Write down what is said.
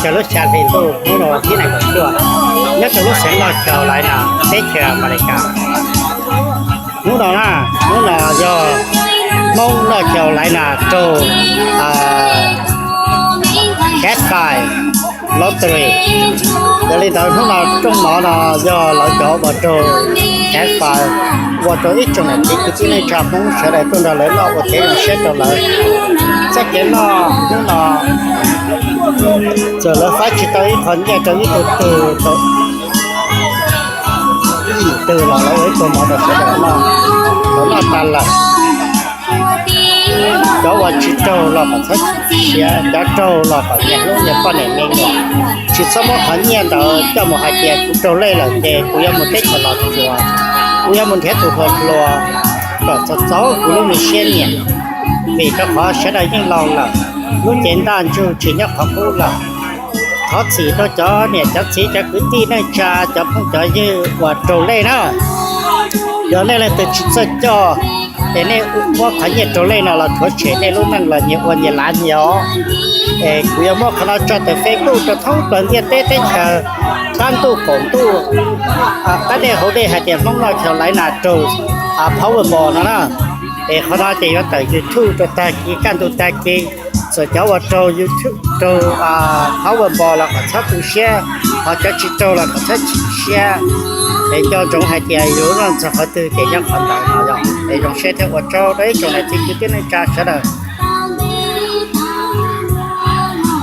Rau lub xya hli ntuj hnub no thib nees nkaum cuaj, nyob rau lub xeev North Carolina, teb chaws Amelikas. Hnub no na, hnub no yog Hmoob North Carolina raug Cash Five Lottery. Yog li ntawd hnub no rooj mov no yog lawv cov uas raug Cash Five ua rau ib tsoom niam txiv kwv tij neej tsa Hmoob sawv daws tuaj nrog lawv noj ua kev zoo siab rau lawv. Txoj kev noj hnub no txawm lawv faib tsis tau ib qho nyiaj rau ib tug twg, ib tug los lawv ua ib tug mov rau sawv daws noj, tau noj tas lawm. Cov uas tsis raug los kom txhob chim siab, cov raug los kom nyias hlub nyias poj niam me nyuam. Tsis txhob muab qhov nyiaj ntawd coj mus hais tias kuv raug lej lawm ces kuv yuav mus teb chaws Los Tsuas, kuv yuav mus nrhiav tus hluas hluas kom txaus txaus kuv lub me siab nyiam, vim rau qhov sawv daws yeej laus lawm, lub cev ntaj ntsug tsis nyob qhov qub lawm. Thov txim rau cov niam cov txiv cov kwv tij neej tsa cov phooj cov ywg uas raug lej na. Yog nej leej twg tsis txawj coj es nej muab qhov nyiaj raug lej no los rhuav tshem nej lub neej los nyias ua nyias lav nyias os. Es kuv yuav muab qhov no tso tawm Facebook rau thoob plaws ntiaj teb teb chaws, qab ntuj qaum ntuj, qab dej hauv dej hais tias Hmoob North Carolina raug Powerball no na. Es qhov no ces yuav tawm YouTube rau tag kis kaj ntug tag kis, txawm cov uas raug YouTube raug Powerball los kom txhob tu siab, ho cov tsis raug los kom txhob chim siab. Es nco ntsoov hais tias yus noj ntxog qhov twg ces nyob qhov ntawd no yog. Es zoo siab thiab ua tsaug rau ib tsoom niam txiv kwv tij neej tsa sawv daws